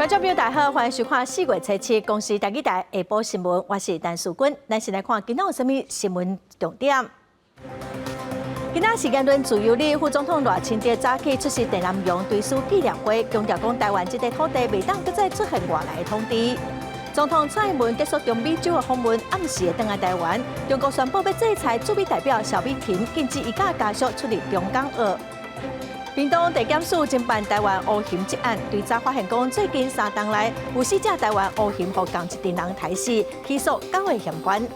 眾朋友大家好，歡迎收看四月初七公視台語台下晡新聞，我是陳淑君。咱先來看今仔有啥物新聞重點。今仔是言論自由日，副總統賴清德早起出席鄭南榕追思紀念會，強調講台灣這塊土地袂當閣再出現外來的統治。總統蔡英文結束中美洲的訪問，暗時會轉來台灣。中國宣布欲制裁駐美代表蕭美琴，禁止伊佮家屬出入中港澳。屏東地檢署偵辦台灣烏鴴一案，追查發現講最近3冬內有四隻台灣烏鴴予仝一陣人刣死，起訴九個嫌犯。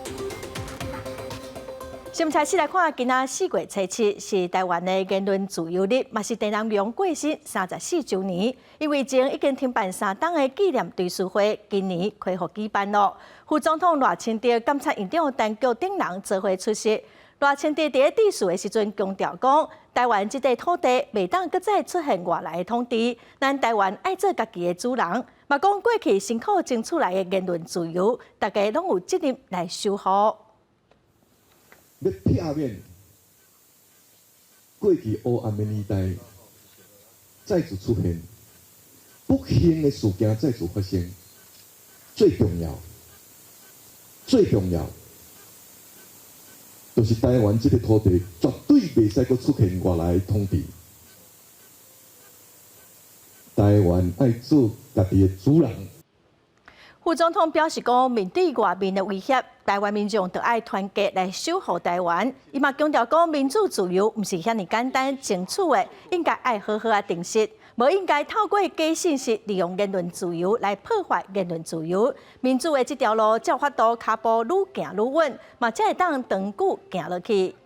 新聞開始來看，今仔四月初七是台灣的言論自由日，嘛是鄭南榕過身34週年。因為前已經停辦三冬的紀念追思會，今年恢復舉辦囉。副總統賴清德、監察院長陳菊等人做伙出席。賴清德佇咧致辭的時陣強調講，台灣這塊土地袂當閣再出現外來的統治，咱台灣愛做家己的主人。嘛講過去辛苦爭取來的言論自由，大家攏有責任來守護。欲避免過去黑暗的年代再次出現，不幸的事件再次發生，最重要、最重要，就是台灣這個土地絕對袂使閣出現外來的統治。台灣愛做家己的主人。副總統表示講，面對外面的威脅，台灣民眾著愛團結來守護台灣。伊嘛強調講，民主自由毋是遐爾簡單爭取的，應該愛好好仔珍惜，無應該透過假信息利用言論自由來破壞言論自由。民主的這條路才有法度跤步愈行愈穩，嘛才會當長久行落去。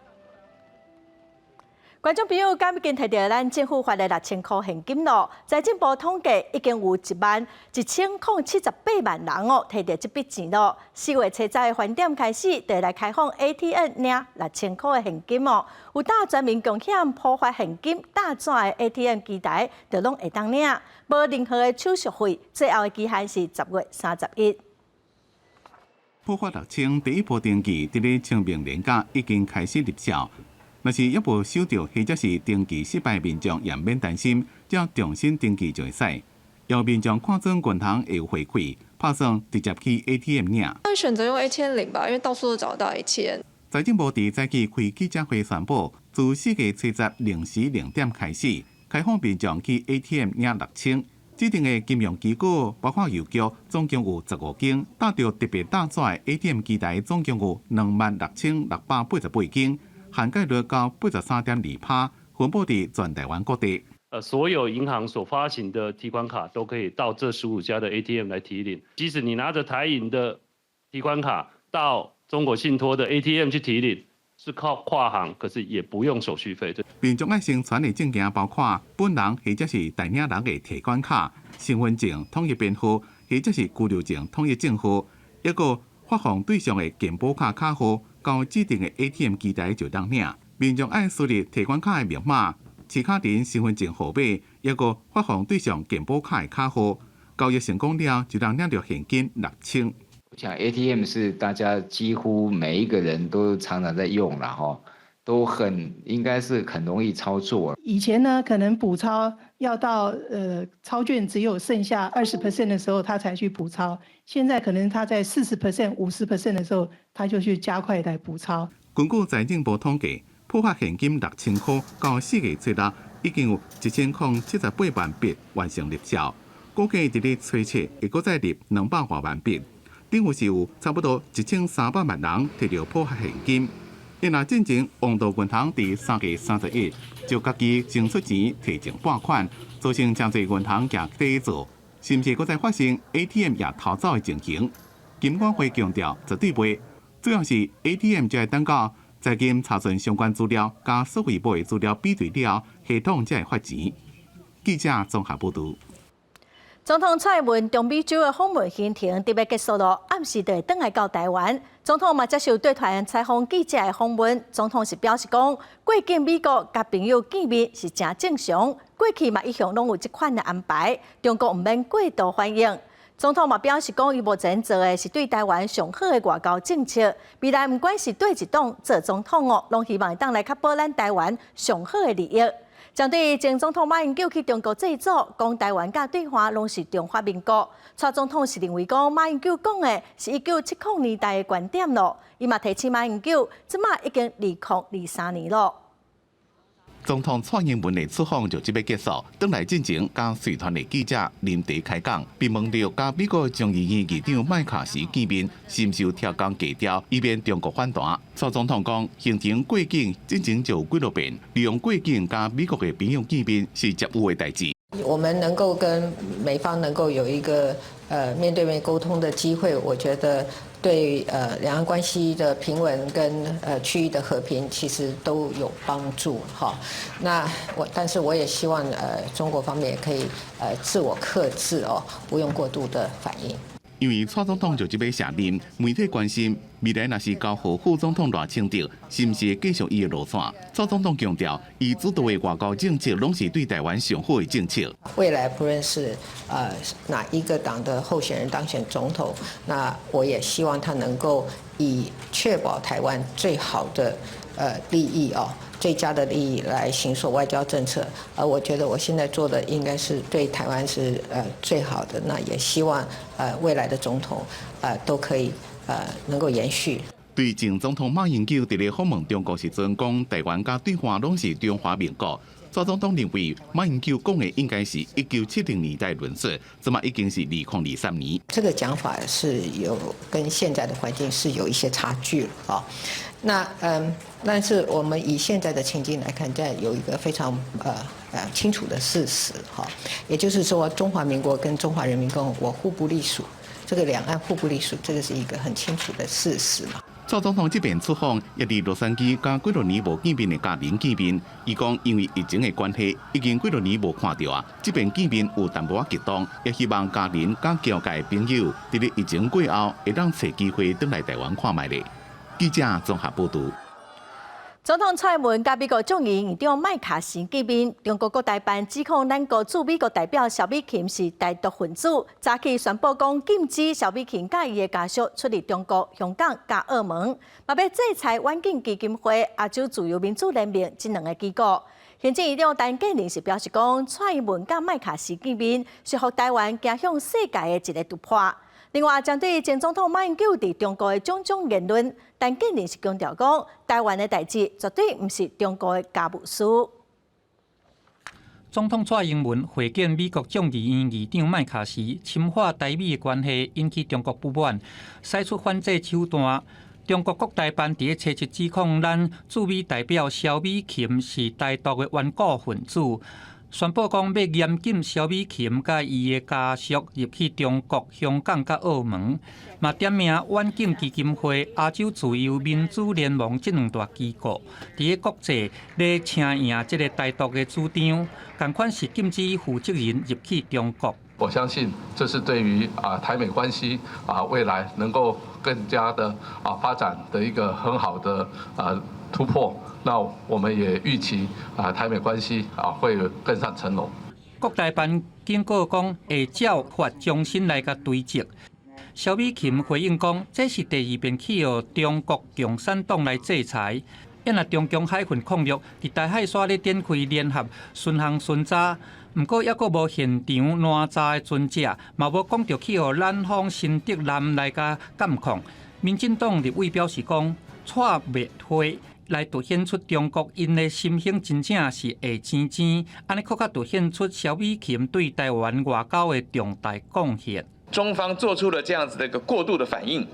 觀眾朋友，敢已經提著咱政府發的6000箍現金囉？財政部統計已經有1萬1078萬人哦，提著這筆錢囉。4月初十的飯點開始，就來開放 ATM 領六千箍的現金哦。有搭全民共享普發現金貼紙的 ATM 機台，就攏會當領，無任何的手續費。最後的期限是10月31。普發六千第一波登記，佇咧清明連假已經開始入帳。若是猶無收著，或者是登記失敗，民眾也毋免擔心，只要重新登記就會使。有民眾看準銀行會有回饋，拍算直接去 ATM 領。會選擇用 ATM 領吧，因為到處都找得到 ATM。財政部佇早起開記者會宣布，自4月初十零時零點開始，開放民眾去 ATM 領六千。指定的金融機構，包括郵局，總共有15間，貼著特別貼紙的 ATM 機台總共有26,688間。涵蓋率到83.2%，分布佇全台灣各地。所有銀行所發行的提款卡都可以到這15家的 ATM 來提領。即使你拿着台銀的提款卡到中國信託的 ATM 去提領，是靠跨行，可是也不用手續費。民眾愛上傳的證件包括本人或者是代領人的提款卡、身份證統一編號，或者是居留證統一證號，抑閣發放對象的健保卡卡號。到指定的 ATM 機台就當領，民眾愛輸入提款卡的密碼、持卡人身份證號碼，抑閣發放對象健保卡的卡號，交易成功了就通領著現金六千。我想 ATM 是大家幾乎每一個人都常常在用啦，吼，都很應該是很容易操作。以前呢，可能補鈔要到鈔券只有剩下20% 的時候，他才去補鈔。現在可能他在40%、50% 的時候，他就去加快來補鈔。根據財政部統計，普發現金六千箍到4月初六，已經有1078萬筆完成入帳，估計佇咧初七會閣再入200外萬筆，等於是有差不多1300萬人提著普發現金。伊若進前王道銀行佇3月31就家己先出錢提前撥款，造成誠濟銀行行第一做，是毋是閣再發生 ATM 也偷走的情形？金管會強調，絕對袂，主要是 ATM 就愛等到財經查詢相關資料佮數位簿的資料比對了，系統才會發錢。記者綜合報導。總統蔡英文中美洲的訪問行程特別結束囉，暗時就會轉來到台灣。總統嘛接受對團採訪記者的訪問，總統是表示講，過境美國佮朋友見面是誠正常，過去嘛一向攏有這款的安排，中國毋免過度反應。總統嘛表示講，伊目前做的是對台灣上好的外交政策，未來毋管是佗一黨做總統哦，攏希望會當來確保咱台灣上好的利益。針對前總統馬英九去中國祭祖，講台灣佮對岸攏是中華民國。蔡總統是認為講馬英九講的是1970年代的觀點囉。伊嘛提醒馬英九，這馬已經2023年囉。總統蔡英文的出訪就這欲結束，轉來進前佮隨團的記者臨時開講，被問著佮美國眾議院議長麥卡錫見面，是毋是有調工低調，以免中國反彈。蔡總統講，行程過緊，進前就有幾落遍，利用過境佮美國的朋友見面是絕有的代誌。我們能夠跟美方能夠有一個面對面溝通的機會，我覺得對兩岸關係的平穩跟區域的和平其實都有幫助哈。那我但是我也希望中國方面也可以自我克制哦，不用過度的反應。因為蔡總統就這欲卸任，媒體關心未來若是交予副總統賴清德，是毋是會繼續伊的路線？蔡總統強調，伊主導的外交政策攏是對台灣上好的政策。未來不論是哪一個黨的候選人當選總統，那我也希望他能夠以確保台灣最好的利益哦，最佳的利益來形塑外交政策。而我覺得我現在做的應該是對台灣是最好的。那也希望未來的總統都可以能夠延續。對前總統馬英九佇咧訪問中國時陣講，台灣佮對岸攏是中華民國。蔡總統認為馬英九講的應該是1970年代論述，這馬已經是2023年。這個講法是有跟現在的環境是有一些差距啊。那但是我們以現在的情境來看，這有一個非常清楚的事實哈，也就是說中華民國跟中華人民共和國互不隸屬，這個兩岸互不隸屬，這個是一個很清楚的事實嘛。蔡總統這遍出訪，也佇洛杉磯佮幾落年無見面的家人見面。伊講因為疫情的關係，已經幾落年無看著啊。這遍見面有淡薄仔激動，也希望家人佮僑界朋友，佇咧疫情過後，會當揣機會轉來台灣看覓咧。記者綜合報道。總統蔡英文佮美國眾議院議長麥卡錫見面，中國國台辦指控咱國駐美國代表蕭美琴是台獨分子，早起宣布講禁止蕭美琴佮伊的家屬出入中國、香港佮澳門，嘛欲制裁遠景基金會、亞洲自由民主聯盟這兩个機構。行政院長陳建仁是表示講，蔡英文佮麥卡錫見面是予台灣走向世界的一个突破。另外，針對前總統馬英九佇中國的種種言論，陳建仁是強調講，台灣的代誌絕對毋是中國的家務事。總統蔡英文會見美國眾議院議長麥卡錫，深化台美的關係，引起中國不滿，使出反制手段。中國國台辦佇咧初七指控咱駐美代表蕭美琴是台獨的頑固分子。宣布講欲嚴禁蕭美琴佮伊的家屬入去中國、香港佮澳門，嘛點名遠景基金會、亞洲自由民主聯盟這兩大機構，佇咧國際咧聲援這个台獨的主張，仝款是禁止負責人入去中國。我相信這是對於台美關係未來能夠更加的發展的一個很好的突破。那我們也預期台美關係會更上層樓。國台辦警告講會照法重新來共追責。蕭美琴回應講，這是第二遍去予中國共產黨來制裁。因若中共海巡空域佇台海煞咧展開聯合巡航巡查，毋過猶閣無現場攔查的船隻，嘛無講著去予咱方新竹艦來共監控。民進黨立委表示講，蔡麥會來凸顯出中國𪜶的心胸真正是會青青，按呢閣較凸顯出蕭美琴對台灣外交的重大貢獻。中方做出了這樣子的一個過度的反應，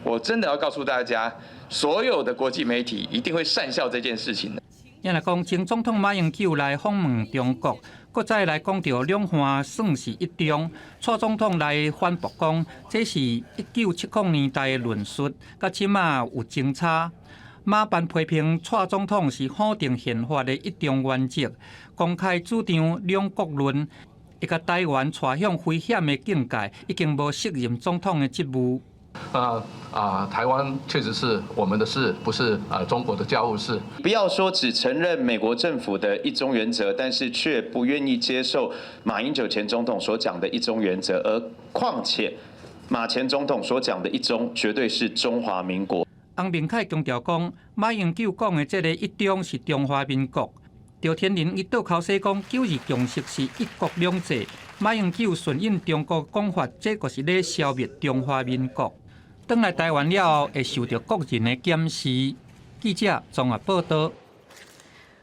我真的要告訴大家，所有的國際媒體一定會訕笑這件事情的。也若講前總統馬英九來訪問中國，閣再來講著兩岸算是一中，蔡總統來反駁講，這是1970年代的論述，佮這馬有真差。馬辦批評蔡總統是否定憲法的一中原則，公開主張兩國論，會共台灣帶向危險的境界，已經無適任總統的職務。台灣確實是我們的事，不是中國的家務事。不要說只承認美國政府的一中原則，但是卻不願意接受馬英九前總統所講的一中原則，而況且馬前總統所講的一中，絕對是中華民國。翁明凱強調講，馬英九講的這个一中是中華民國。趙天麟伊倒剾洗講，九二共識是一國兩制，馬英九順應中國講法，這就是咧消滅中華民國。轉來台灣了後，會受著國人的檢視。記者綜合報道。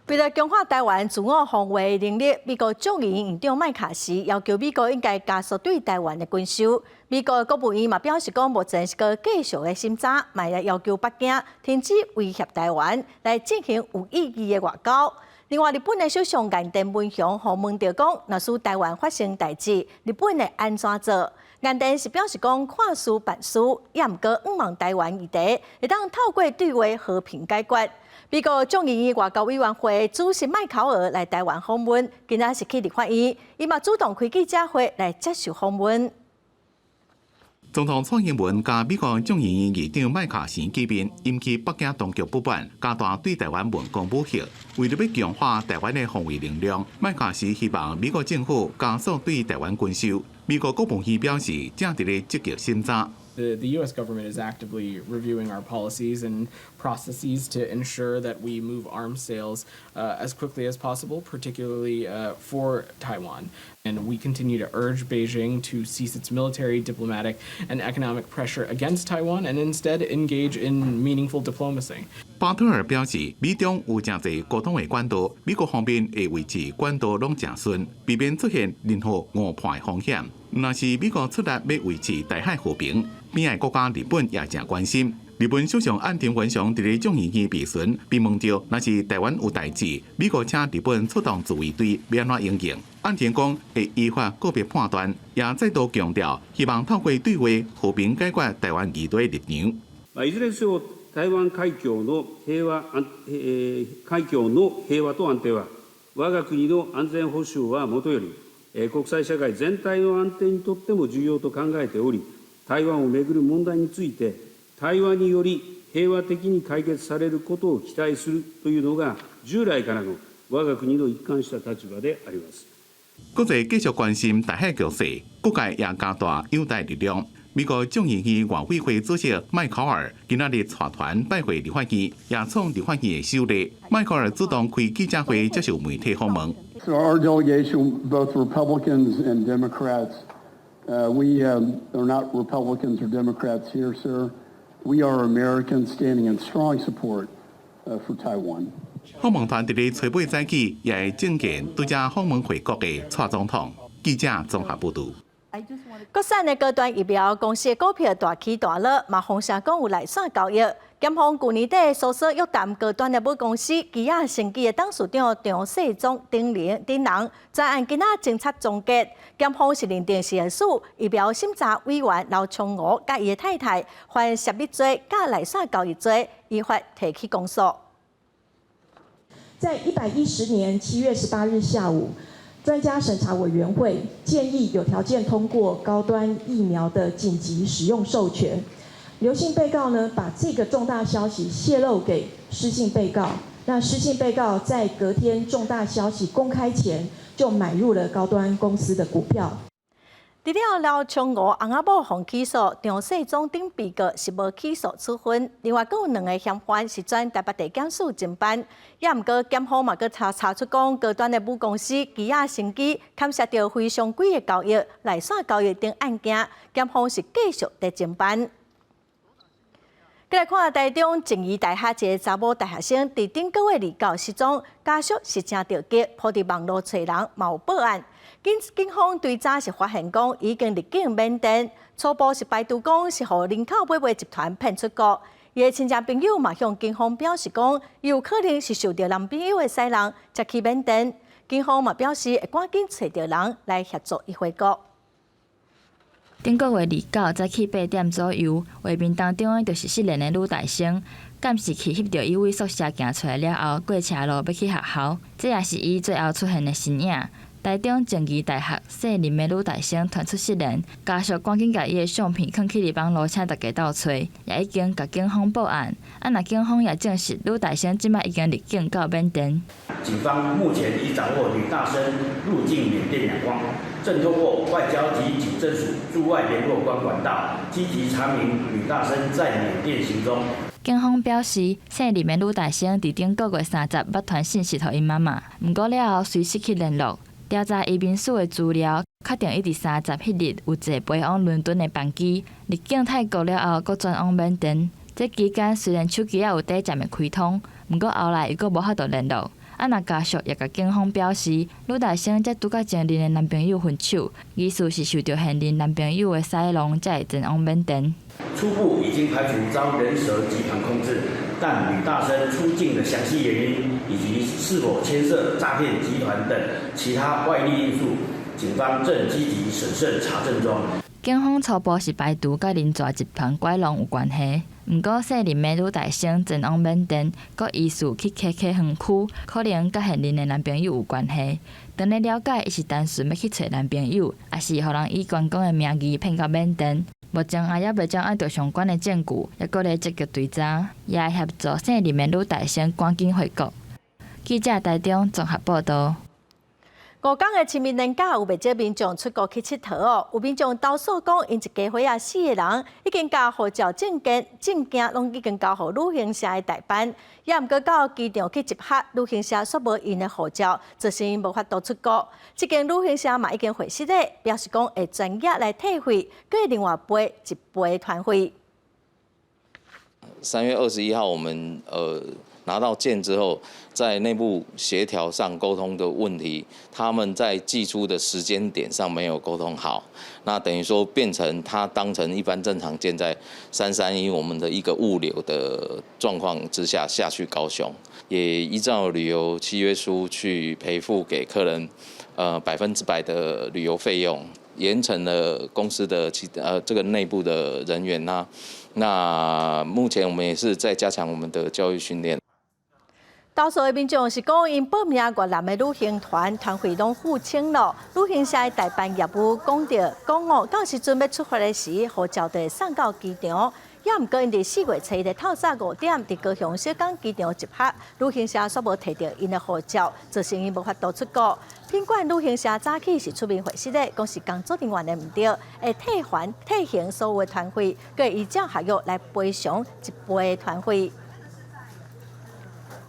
為了強化台灣自我防衛能力，美國眾議院院長麥卡錫要求美國應該加速對台灣的軍售。美國國務院嘛表示講，目前是閣繼續咧審查，嘛會要求北京停止威脅台灣，來進行有意義的外交。另外，日本的首相岸田文雄予問著講，若是台灣發生代誌，日本會按怎做？岸田是表示講，看事辦事，也毋過向望台灣議題會當透過對話和平解決。美國眾議院外交委員會主席麥考爾來台灣訪問，今仔是去立法院，伊嘛主動開記者會來接受訪問。總統蔡英文佮美國眾議院議長麥卡錫見面，引起北京當局不滿，加大對台灣文攻武嚇。為了欲強化台灣的防衛能力，麥卡錫希望美國政府加速對台灣軍售。美國國務院表示，正佇咧積極審查。 The U.S. government is actively reviewing our policies and processes to ensure that we move arms sales as quickly as possible, particularly for Taiwan. And we continue to urge Beijing to cease its military, diplomatic, and economic pressure against Taiwan and instead engage in meaningful diplomacy. 巴特爾表示，美中有誠濟溝通的管道，美國方面會維持管道攏誠順，避免出現任何誤判的風險。若是美國出力欲維持台海和平，邊仔國家日本也誠關心。日本首相岸田文雄佇咧眾議院備詢，被問著若是台灣有代誌，美國請日本出動自衛隊，欲按怎因應？岸田講會依法個別判斷，也再度強調希望透過對話和平解決台灣議題立場。いずれにせよ台灣海峡の平和海峡の平和と安定は我が國の安全保障はもとより國際社會全體の安定にとっても重要と考えており、台灣をめぐる問題について対話により平和的に解決されることを期待するというのが従來からの我が國の一貫した立場であります。國際繼續關心台海局勢，各界也加大友台力量。美國眾議院外委會主席麥考爾今仔日帶團拜會立法院，也創立法院的首例。麥考爾主動開記者會接受媒體訪問。 So our delegation, both Republicans and Democrats, we are not Republicans or Democrats here, sir. We are Americans standing in strong support for Taiwan. 訪問團佇咧初八早起，也會覲見拄才訪問回國的蔡總統。記者綜合報導。國產的高端疫苗公司的股票大起大落，嘛風聲講有內線交易。檢方舊年底搜索約談高端的母公司基亞生技的董事長張世宗等人等人，專案今仔偵查終結。檢方是認定是疫苗審查委員劉長吳佮伊的太太犯泄密罪佮內線交易罪，依法提起公訴。在110年7月18日下午，專家審查委員會建議有條件通過高端疫苗的緊急使用授權。劉姓被告呢，把這個重大消息洩露給施姓被告。那施姓被告在隔天重大消息公開前，就買入了高端公司的股票。除了劉長吳翁仔某予起訴，張世宗等被告是無起訴處分。另外，閣有兩个嫌犯是轉台北地檢署偵辦。也毋過檢方嘛，閣查查出講，高端的母公司基亞生技牽涉著非常規的交易、內線交易等案件，檢方是繼續佇偵辦。閣來看台中靜宜大學一个查某大學生，佇頂個月29失蹤，家屬是誠著急，鋪佇網路揣人，嘛有報案。警警方追查是發現講已經入境緬甸，初步是排除講是予人口買賣集團騙出國。伊的親戚朋友嘛向警方表示講，有可能是受著男朋友的使弄，才去緬甸。警方嘛表示會趕緊揣著人來協助伊回國。頂個月29早起8點左右，畫面當中的就是失聯的女大生。監視器翕著伊佇宿舍行出來了後，過車路欲去學校，這也是伊最後出現的身影。台中靜宜大學姓林的女大生傳出失聯，家屬趕緊共伊的相片囥起佇網路，請大家鬥揣，也已經共警方報案。啊，若警方也證實，女大生這擺已經入境到緬甸。警方目前已掌握女大生入境緬甸兩關，正透過外交及警政署駐外聯絡官管道，積極查明女大生在緬甸行蹤。警方表示，姓林的女大生佇頂個月30捌傳訊息予𪜶媽媽，毋過了後隨失去聯絡。調查移民署的資料，確定伊佇三十彼日有坐飛往倫敦的班機，入境泰國了後，閣轉往緬甸。這期間雖然手機猶有短暫的開通，毋過後來又閣無法度聯絡。啊，若家屬也共警方表示，女大生才拄佮前任的男朋友分手，疑似是受著現任男朋友的使弄，才會前往緬甸。初步已經排除遭人蛇集團控制，但女大生出境的詳細原因以及是否牽涉詐騙集團等其他外力因素，警方正積極審慎查證中。警方初步是排除佮人蛇集團拐弄有關係，毋過姓林的女大生前往緬甸，閣疑似去 KK 園區，可能佮現任的男朋友有關係。當咧了解，伊是單純欲去揣男朋友，抑是予人以觀光的名義騙到緬甸。目前也猶未掌握著相關的證據，猶閣咧積極追查，也會協助姓林的女大生趕緊回國。記者台中綜合報道。五工的清明連假有袂少民眾出國去𨑨迌哦，有民眾投訴講，𪜶一家伙仔四个人已經共護照證件、證件攏已經交予旅行社的代辦，也毋過到機場去集合，旅行社煞無𪜶的護照，造成無法度出國。這間旅行社嘛已經回實咧，表示講會全額來退費，閣會另外賠一倍團費。 3月21號，我們拿到件之後，在內部協調上溝通的問題，他們在寄出的時間點上沒有溝通好，那等於說變成他當成一般正常件在331我們的一個物流的狀況之下下去高雄，也依照旅遊契約書去賠付給客人，100%的旅遊費用，嚴懲了公司的其這個內部的人員啦。那目前我們也是在加強我們的教育訓練。投訴的民眾是講，𪜶報名越南的旅行團，團費攏付清了。旅行社的代辦業務講著講哦，到時陣欲出發的時，護照就會送到機場。也毋過，𪜶佇4月初一的透早5點，佇高雄小港機場集合，旅行社煞無提著𪜶的護照，造成𪜶無法度出國。品管旅行社早起是出面回實的，講是工作人員的毋對，會退還退還所有的團費，閣會依照合約來賠償一倍的團費。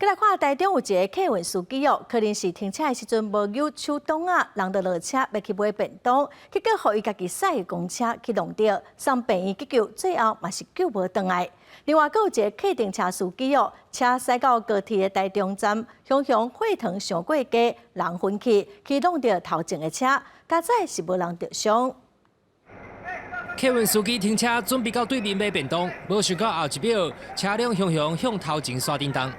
閣來看台中有一个客運司機哦，可能是停車的時陣無扭手擋仔，人就落車欲去買便當，結果予伊家己駛的公車去挵著，送病院急救，最後嘛是救無轉來。另外，閣有一个客訂車司機哦，車駛到高鐵的台中站，雄雄血糖傷過低，人昏去，去挵著頭前的車，佳哉是無人著傷。客運司機停車準備到對面買便當，無想到後一秒，車輛雄雄向頭前煞叮當。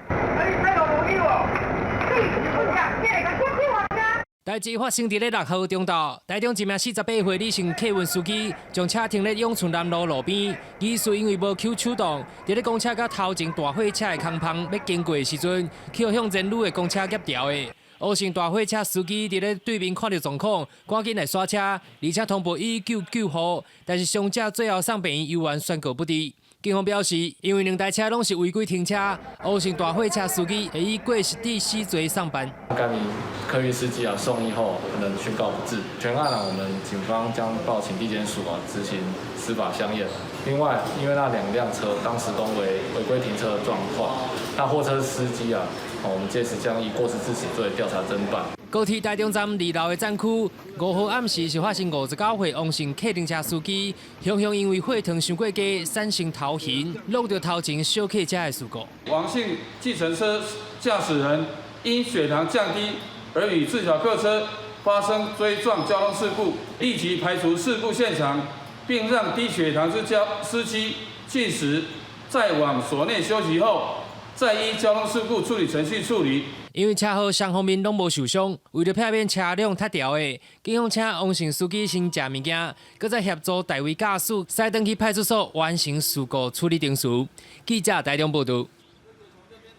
代誌發生佇咧6號中晝，台中一名48歲李姓客運司機將車停咧永春南路路邊，疑似因為無抾手擋，佇咧公車佮頭前大貨車的空縫欲經過的時陣，去予向前女的公車夾牢的。烏姓大貨車司機佇咧對面看著狀況，趕緊來剎車，而且通報119救護，但是傷者最後送病院猶原宣告不治。警方表示，因為兩台車攏是違規停車，烏姓大貨車司機會以過失致死罪送辦。該名客運司機啊送醫後可能宣告不治。全案啊，我們警方將報請地檢署啊執行司法相驗。另外，因為那兩輛車當時都為違規停車的狀況，那貨車司機啊，我們屆時將以過失致死罪調查偵辦。高鐵台中站二樓的展區，5號暗時是發生59歲王姓客訂車司機，雄雄因為血糖傷過低，產生頭暈，挵著頭前小客車的事故。王姓計程車駕駛人因血糖降低而與自小客車發生追撞交通事故，立即排除事故現場，並讓低血糖之司機進食，再往所內休息後，再依交通事故處理程序處理。因為車禍雙方面攏無受傷，為著避免車輛塌掉的，警方請王姓司機先食物件，閣再協助代為駕駛，駛轉去派出所完成事故處理程序。記者台中報導。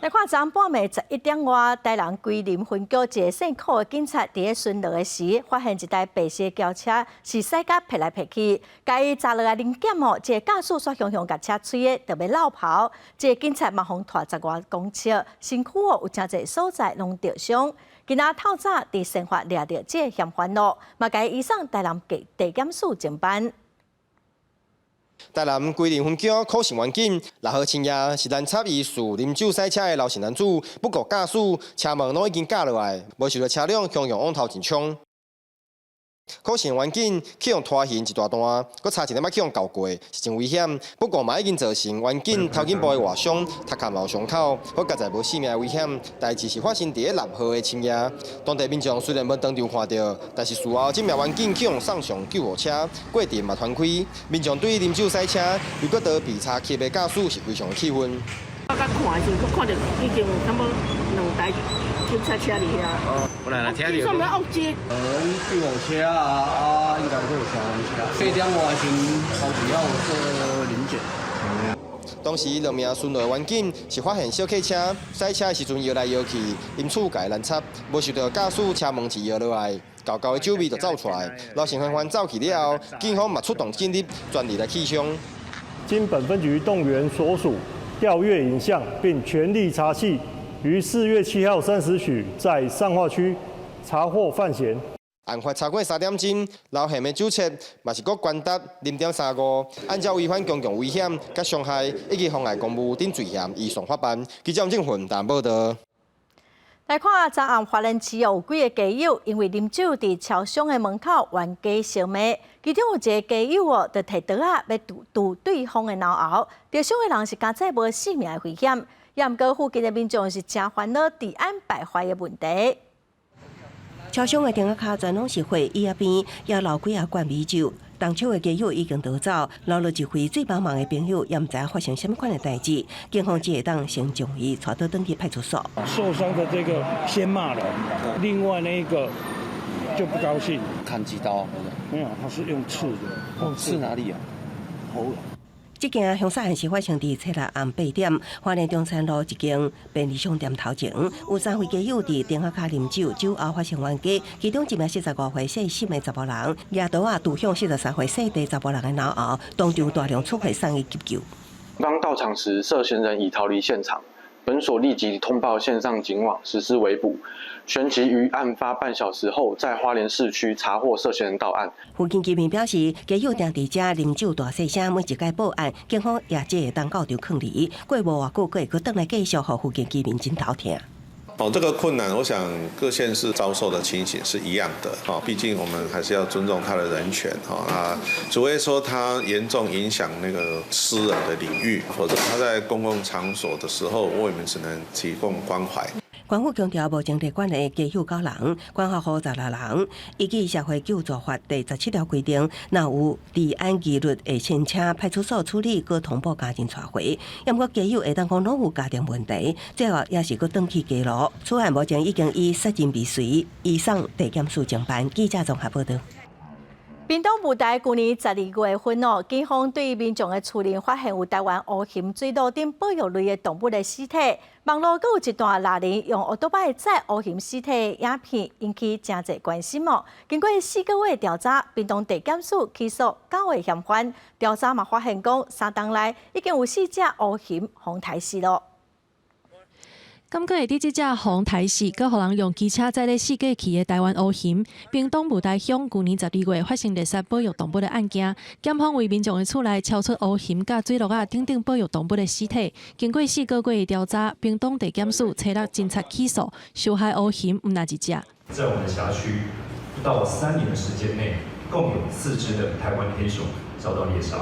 來看昨半暝11點外，台南龜林分局一个姓柯的警察佇咧巡邏的時，發現一台白色轎車是駛甲撇來撇去，共伊閘落來臨檢哦，這个駕駛煞雄雄共車催的，就欲落跑，這个警察嘛予拖10外公尺，身軀哦有誠濟所在攏著傷。今仔透早佇司法掠著這个嫌犯咯，嘛共伊移送台南地檢署偵辦。台南歸仁分局柯姓員警6號深夜是攔插疑似啉酒駛車的劉姓男子，不顧駕駛，車門攏已經蓋落來，無想著車輛雄雄往頭前衝。柯姓員警去予拖行一大段，閣差一點仔去予轎過，是真危險。不過嘛已經造成員警頭頸部的劃傷，頭殼嘛有傷口，好佳哉無性命的危險。代誌是發生佇咧6號的深夜，當地民眾雖然無當場看著，但是事後這名員警去予送上救護車，過程嘛傳開。民眾對啉酒駛車又閣逃避查緝的駕駛是非常的氣憤。我剛看的時候，看著已經差不多兩台警察車佇遐。本來聽著。上面惡接。救護車啊啊，應該會有消防車。4點外時，頭前要做臨檢。當時兩名巡邏員警是發現小客車駛車的時陣搖來搖去，因此共伊攔插，無想著駕駛車門一搖落來，厚厚的酒味就走出來。老成紛紛走去了後，警方嘛出動警力全力來緝兇。經本分局動員所屬調閱影像，並全力查緝，於4月7號3時許在善化區查獲犯嫌。案發超過3點鐘，劉賢的酒測嘛是閣懸達0.35，按照違反公共危險佮傷害以及妨礙公務等罪嫌，移送法辦。記者鄭雲台報導。來看昨暗花蓮市有幾个街友因為啉酒佇超商的門口冤家相罵，其中有一个街友哦，就提刀仔欲挃挃對方的腦喉，著傷的人是佳哉無性命的危險，也毋過附近的民眾是誠煩惱治安敗壞的問題。超商的亭仔跤全攏是血，椅仔邊也留幾仔罐米酒。動手的街友已經逃走，留落一位最幫忙的朋友，也毋知影發生啥物款的代誌。警方只會當先將伊帶倒轉去派出所。受傷的這個先罵人，另外那一個就不高興。砍幾刀？沒有，他是用刺的。刺哪裡啊？喉嚨。這件兇殺案是發生佇初六暗8點，花蓮中山路一間便利商店頭前，有三位街友佇亭仔跤啉酒，酒後發生冤家，其中一名45歲姓沈的查埔人，舉刀仔挃向43歲姓鄭查埔人的腦後，當場大量出血送醫急救。當到場時，涉嫌人已逃離現場，本所立即通報線上警網實施圍捕，旋即於案發半小時後，在花蓮市區查獲涉嫌人到案。附近居民表示，街友定佇遮啉酒大細聲，每一擺報案，警方也只會當到場勸離。過無偌久，閣會閣轉來繼續，予附近居民真頭疼。哦，這個困難，我想各縣市遭受的情形是一樣的。哦，畢竟我們還是要尊重他的人權。哈啊，除非說他嚴重影響那個私人的領域，否則他在公共場所的時候，我們只能提供關懷。官府強調，目前列管的街友九人，管轄戶16人。依據社會救助法第17條規定，若有治安疑慮，會先請派出所處理，閣通報家人帶回。毋過街友會當講攏有家庭問題，最後也是閣轉去街路。此案目前已經以殺人未遂移送地檢署偵辦。記者綜合報導。屏東霧台舊年12月份哦，警方對民眾的厝內發現有台灣烏熊水路等保育類的動物的屍體。網路閣有一段獵人用歐多擺載烏熊屍體的影片，引起誠濟關心哦。經過4個月調查，屏東地檢署起訴九个嫌犯。調查嘛發現講，3冬內已經有四隻烏熊予刣死囉。敢閣會佇這隻予刣死，閣予人用機車載咧四界去的台灣烏熊，屏東霧台鄉舊年12月發生獵殺保育動物的案件，檢方為民眾的厝內搜出烏熊佮水鹿仔等等保育動物的屍體。經過4個月的調查，屏東地檢署初六偵查起訴，受害烏熊毋但一隻。在我們的轄區，不到3年的時間內，共有四隻的台灣黑熊遭到獵殺，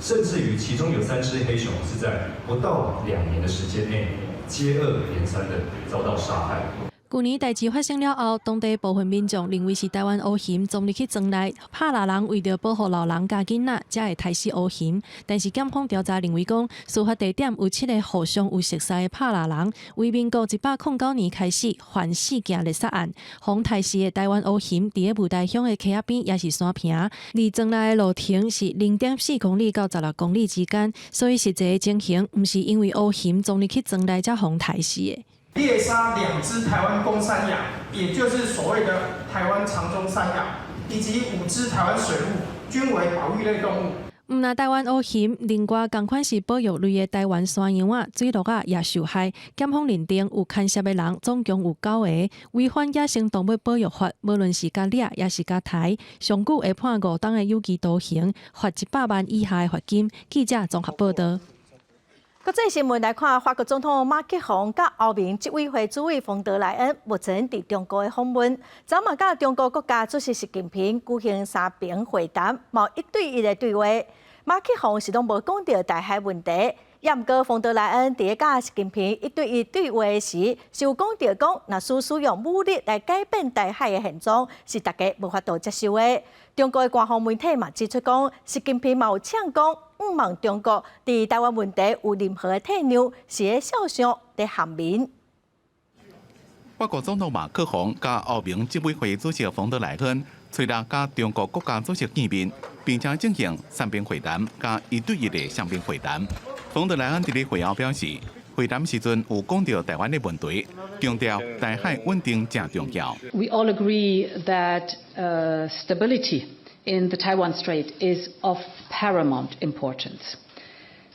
甚至於其中有三隻黑熊是在不到2年的時間內，接二連三的遭到殺害。舊年代誌發生了後，當地部分民眾認為是台灣烏熊鑽入去莊內，拍獵人為著保護老人佮囡仔，才會刣死烏熊。但是檢方調查認為講，事發地點有七个互相有熟似的拍獵人，為民國109年開始犯四件獵殺案，予刣死的台灣烏熊，佇咧霧台鄉的溪仔邊抑是山坪，離莊內的路程是0.4公里到16公里之間，所以實際的情形毋是因為烏熊鑽入去莊內才予刣死的。獵殺兩隻台灣公山羊，也就是所謂的台灣長鬃山羊，以及五隻台灣水鹿，均為保育類動物。毋但台灣烏熊，另外仝款是保育類的台灣山羊仔、水鹿仔也受害。檢方認定有牽涉的人總共有九个，違反野生動物保育法，無論是共掠抑是共刣，上久會判5冬的有期徒刑，罰100萬以下的罰金。記者綜合報導。國際新聞來看，法國總統馬克宏佮歐盟執委會主委馮德萊恩目前佇中國的訪問，昨嘛佮中國國家主席習近平舉行三邊會談，嘛有一對一的對話。馬克宏是攏無講著台海問題，也毋過馮德萊恩佇咧佮習近平一對一對話時，是有講著講，若是使用武力來改變台海的現狀，是大家無法度接受的。中國的官方媒體嘛指出講，習近平嘛有嗆講，毋望中國佇台灣問題有任何的退讓，是咧痟相佇陷民。法國總統馬克宏佮歐盟執委會主席馮德萊恩，初六佮中國國家主席見面，並且進行三邊會談佮一對一的雙邊會談。馮德萊恩佇咧會後表示，會談時陣有講著台灣的問題，強調台海穩定誠重要。 We all agree that stability in the Taiwan Strait is of paramount importance.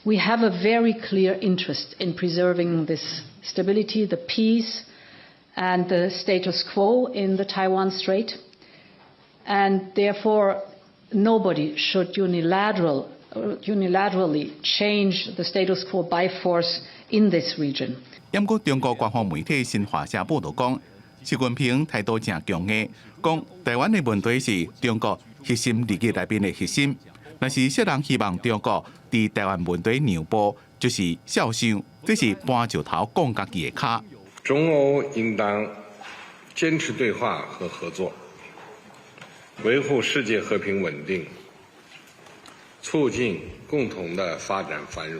We have a very clear interest in preserving this stability, the peace, and the status quo in the Taiwan Strait. And therefore, nobody should unilaterally change the status quo by force in this region. 毋過中國官方媒體新華社報導講，習近平態度誠強硬，講台灣的問題是中國核心利益內面的核心。若是啥人希望中國佇台灣問題讓步，就是痟想，這是搬石頭摃家己的跤。中歐應當堅持對話和合作，維護世界和平穩定，促進共同的發展繁榮。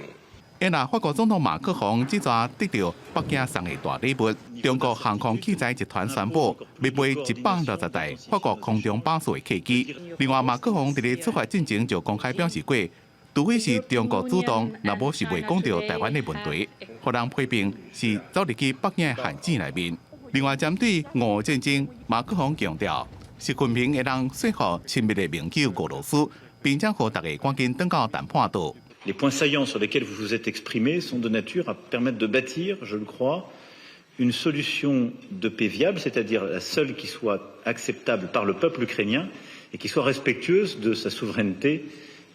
若法國總統馬克宏這逝得著北京送的大禮物，中國航空器材集團宣布欲買160台法國空中巴士的客機。另外，馬克宏佇咧出發進前就公開表示過，除非是中國主動，若無是袂講著台灣的問題，予人批評是走入去北京的陷阱內面。另外，針對俄烏戰爭，馬克宏強調，習近平會當說服親密的盟友俄羅斯，並且予大家趕緊轉到談判桌。 Les points saillants sur lesquels vous vous êtes exprimés sont de nature à permettre de bâtir, je le crois, une solution de paix viable, c'est-à-dire la seule qui soit acceptable par le peuple ukrainien et qui soit respectueuse de sa souveraineté,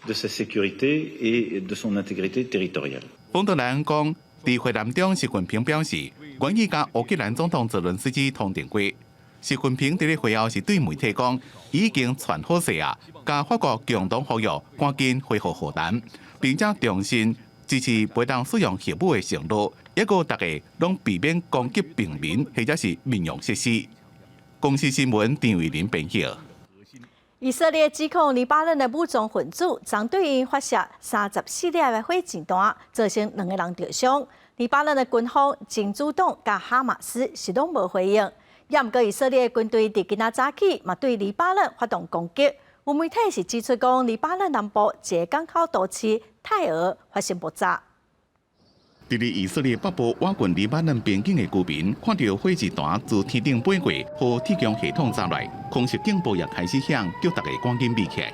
de sa sécurité et de son intégrité territoriale. 馮德萊恩講，佇會談中，習近平表示願意佮烏克蘭總統澤倫斯基通電話。習近平佇咧會後是對媒體講，已經傳好勢啊，佮法國共同呼籲趕緊恢復和談，並且重申支持袂當使用核武的承諾，抑閣大家攏避免攻擊平民或者是民用設施。公視新聞陳慧琳編譯。以色列指控黎巴嫩的武裝分子昨對𪜶發射34粒的火箭彈，造成兩个人著傷。黎巴嫩的軍方、真主黨佮哈馬斯是攏無回應。也毋過以色列軍隊佇今仔早起嘛對黎巴嫩發動攻擊。有媒體是指出講，黎巴嫩南部一个港口都市泰爾發生爆炸。佇咧以色列北部倚近黎巴嫩邊境的居民看著火箭彈自天頂飛過，予鐵穹系統炸來，空襲警報也開始響，叫大家趕緊避起來。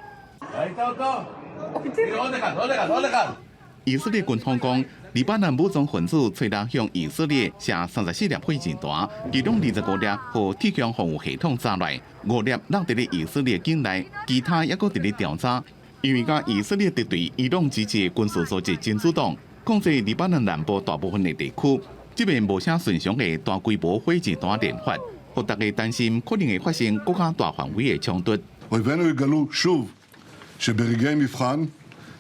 以色列軍方講，黎巴嫩武裝分子初六向以色列射34粒火箭彈，其中25粒予鐵穹防禦系統炸來，5粒落佇咧以色列境內，其他猶閣佇咧調查。因為佮以色列敵對伊朗支持的軍事組織真主黨控制黎巴嫩南部大部分的地區，這遍無啥尋常的大規模火箭彈連發，予大家擔心可能會發生閣較大範圍的衝突。 אויבינו יגלו שוב שברגעי מבחן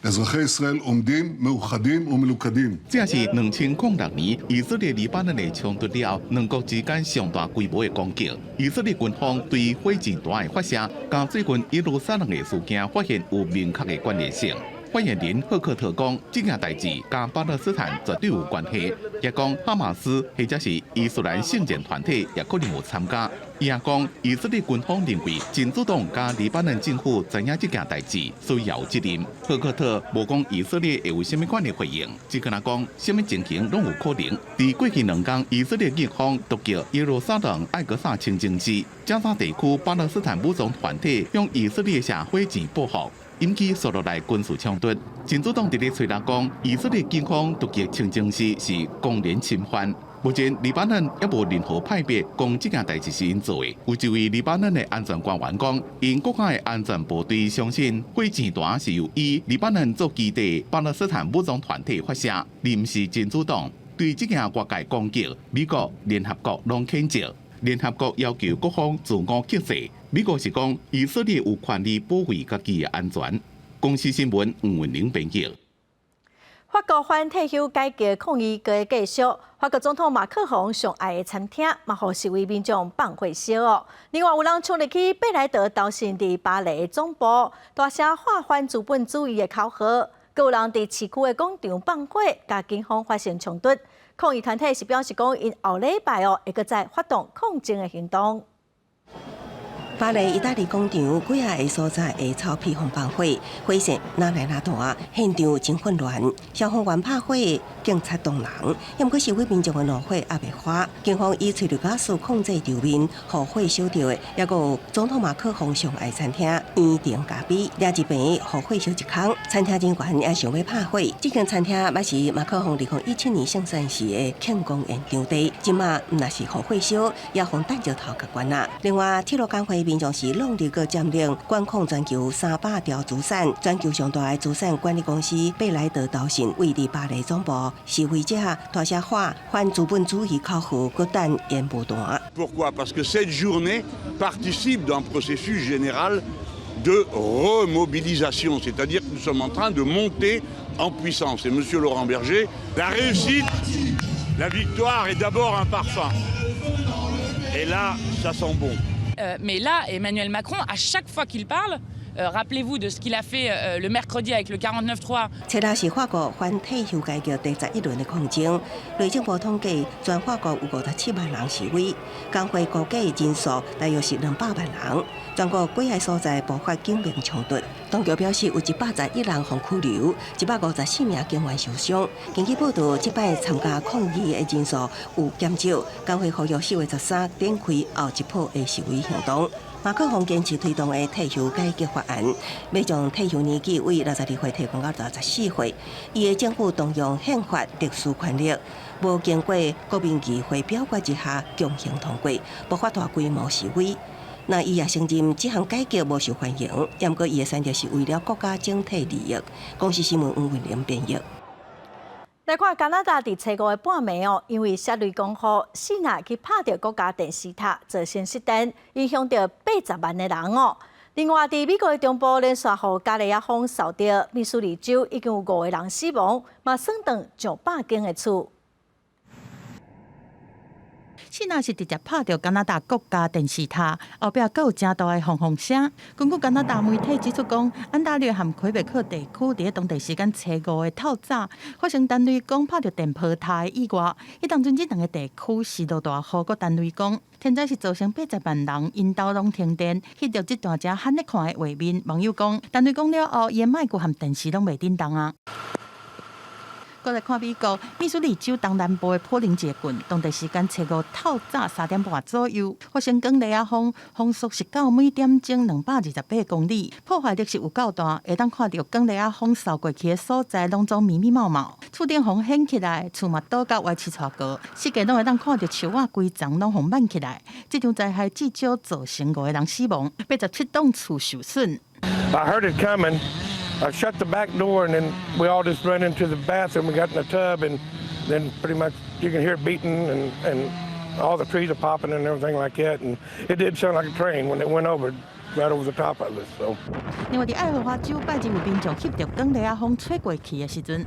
אזרחי ישראל עומדים מאוחדים ומלוכדים。這是2006年以色列黎巴嫩的衝突了後，兩國之間上大規模的攻擊。以色列軍方對火箭彈的發射，佮最近耶路撒冷的事件發現有明確的關聯性。發言人赫克特講，這件代誌佮巴勒斯坦絕對有關係，也講哈馬斯或者是伊斯蘭聖戰團體也可能有參加。伊也講，以色列軍方認為真主黨佮黎巴嫩政府知影這件代誌，所以也有責任。赫克特無講以色列會有啥物款的回應，只干焦講啥物情形攏有可能。佇過去兩工，以色列軍方突擊耶路撒冷艾格薩清真寺，加沙地區巴勒斯坦武裝團體向以色列射火箭報復。引起紲落來軍事衝突。真主黨佇咧吹六講，以色列警方突擊清真寺是公然侵犯。目前黎巴嫩猶無任何派別講這件代誌是𪜶做的。有一位黎巴嫩的安全官員講，𪜶國家的安全部隊相信火箭彈是由以黎巴嫩做基地巴勒斯坦武裝團體發射，而毋是真主黨。對這件外界攻擊，美國、聯合國攏譴責。聯合國要求各方自我克制。美國是講以色列有權利保衛家己的安全。公視新聞吳文玲編輯。法國反退休改革抗議閣繼續，法國總統馬克宏上愛的餐廳嘛，予示威民眾放火燒哦。另外有人衝入去貝萊德投信佇巴黎的總部，大聲喊反資本主義的口號。閣有人佇市區的廣場放火，佮警方發生衝突。抗議團體是表示講，𪜶後禮拜哦會閣再發動抗爭的行動。巴黎意大利廣場幾仔个所在的草皮予放火，火勢愈來愈大，現場真混亂。消防員拍火，警察擋人，毋過示威民眾的怒火猶未化，警方以催淚瓦斯控制場面，予火燒著的，猶閣有總統馬克宏上愛餐廳圓頂咖啡，掠一邊予火燒一空，餐廳人員也想欲拍火。這間餐廳嘛是馬克宏2017年勝選時的慶功宴場地，這馬毋但是予火燒，也予彈石頭共關啦。另外，鐵路工會民眾是挵入閣佔領管控全球300條資產，全球上大的資產管理公司貝萊德投信位佇巴黎總部，示威者大聲喊反資本主義口號，閣等煙霧彈。 Pourquoi? Parce que cette journée participe d'un processus général de remobilisation, c'est-à-dire que nous sommes en train de monter en puissance. Et Monsieur Laurent Berger, la réussite, la victoire est d'abord un parfum. Et là, ça sent bon. Mais là, Emmanuel Macron, à chaque fois qu'il parle, rappelez-vous de ce qu'il a fait le mercredi avec le 49-3. 這若是法國反退休改革第11輪的抗爭，內政部統計，全法國有57萬人示威，工會估計人數大約是200萬人。全國幾个所在爆發警民衝突，當局表示有111人予拘留，154名警員受傷。根據報道，這擺參加抗議的人數有減少，工會呼籲4月13展開後一波的示威行動。馬克宏堅持推動的退休改革法案，欲將退休年紀為62歲提懸到64歲。伊的政府動用憲法特殊權力，無經過國民議會表決之下強行通過，爆發大規模示威。那伊也承認這項改革無受歡迎，毋過伊的選擇是為了國家整體利益。公視新聞黃文玲編譯。來看加拿大佇初五的半暝哦，因為雪雷狂雨，爍爁去拍著國家電視塔，造成失電，影響著80萬的人哦。另外，佇美國的中部連續予伽利亞風掃著，密蘇里州已經有五個人死亡，嘛損斷上百間的厝。爍爁是直接拍著加拿大國家電視塔，後壁閣有誠大的轟轟聲。根據加拿大媒體指出講，安大略和魁北克地區佇當地時間初五的透早發生電雷公拍著電波塔的意外。彼當陣這兩个地區是落大雨，閣電雷公，現在是造成80萬人𪜶兜攏停電。翕著這段遮罕咧看的畫面，網友講，電雷公了後，伊的麥克和電視攏袂振動啊。閣來看美國，密蘇里州東南部的普林傑郡，當地時間初五透早3點半左右，發生捲螺仔風，風速是到每點鐘228公里，破壞力是有夠大，會當看著捲螺仔風掃過去的所在，攏總密密茂茂，厝頂予掀起來，厝嘛倒甲歪七斜高，四界攏會當看著樹仔規叢攏予挽起來。這場災害至少造成五個人死亡，87棟厝受損。 I heard it coming. I shut the back door and then we all just ran into the bathroom. We got in the tub and then pretty much you can hear it beating and all the trees are popping and everything like that. And it did sound like a train when it went over right over the top of us. So. 另外，佇愛荷華州拜日有民眾翕著捲螺仔風吹過去的時陣。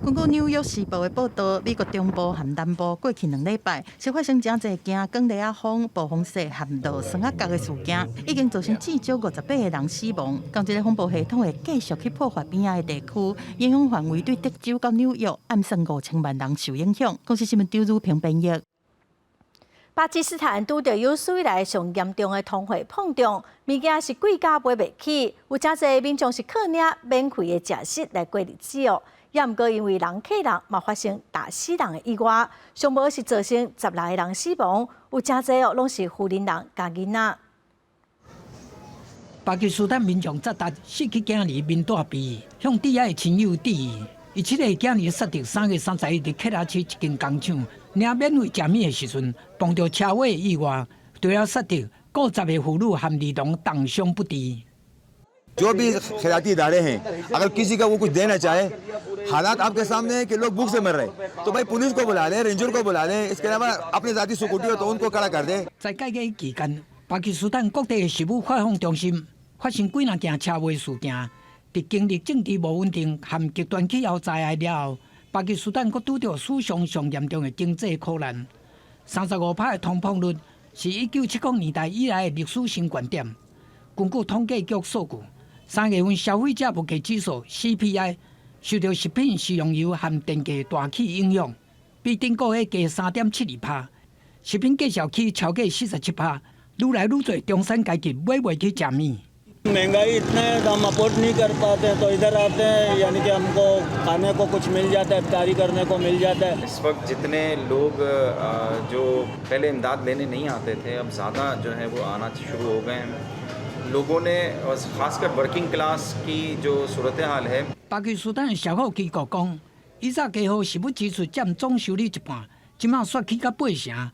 根據紐約時報的報道，美國中部和南部過去2禮拜是發生誠濟件捲螺仔風、暴風雪和落霜仔角的事件，已經造成至少58個人死亡。仝這个風暴系統會繼續去破壞邊仔的地區，影響範圍對德州到紐約，按算5000萬人受影響。公視新聞張如平編譯。巴基斯坦拄著有史以來上嚴重的通貨膨脹，物件是貴甲買袂起，有誠濟民眾是靠領免費的食食來過日子哦。也毋過因為人客人嘛發生打死人的意外，上無是造成16個人死亡，有誠濟哦，攏是婦人人佮囡仔。巴基斯坦民眾扎達失去囝兒面帶悲，向摯愛的親友致意。伊七个囝兒薩德3月31日佇克拉區一間工廠領免費食物的時陣，碰著車禍意外，除了薩德，閣十个婦女和兒童重傷不治。 जो भी खैराती इदारे हैं, अगर किसी का वो कुछ देना चाहे, हालात आपके सामने है कि लोग भूख से मर रहे, तो भाई पुलिस को बुला लें, रेंजर को बुला लें, इसके अलावा अपने ज़ाती सिक्योरिटी हो तो उनको खड़ा कर दे。在改革期間，巴基斯坦各地的食物發放中心發生幾若件車禍事件。佇經歷政治無穩定和極端氣候災害了後，巴基斯坦閣拄著史上上嚴重的經濟苦難。35%的通膨率是1970年代以來的歷史新高點。根據統計局數據，3月份消費者物價指數 CPI 受著食品、食用油和電價大起影響，比頂個月加3.72%。食品價數起超過47%，愈來愈濟中產階級買袂起食物。 महंगाई इतना है तो हम अफोर्ड नहीं कर पाते हैं, तो इधर आते हैं, यानी कि हमको खाने को कुछ मिल जाता है, इफ्तारी करने को मिल जाता है। इस वक्त जितने लोग जो पहले इमदाद लेने नहीं आते थे, अब ज़्यादा जो है वो आना शुरू हो गए हैं। लोगों ने और ख़ासकर वर्किंग क्लास की जो सूरत हाल है。巴基斯坦社福機構講，以早家戶食物支出佔總收入一半，這馬煞起到八成。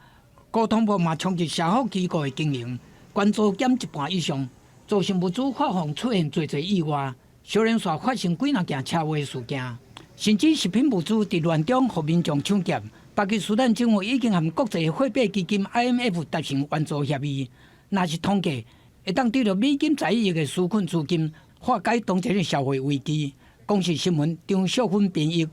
高通膨嘛衝擊社福機構的經營，捐助減一半以上，造成物資發放出現濟濟意外，小連續發生幾若件車禍事件，甚至食品物資佇亂中予民眾搶劫。巴基斯坦政府已經和國際貨幣基金 IMF 達成援助協議，若是通過，會當得著美金11億的紓困資金，化解當前的社會危機。公視新聞張淑芬編譯。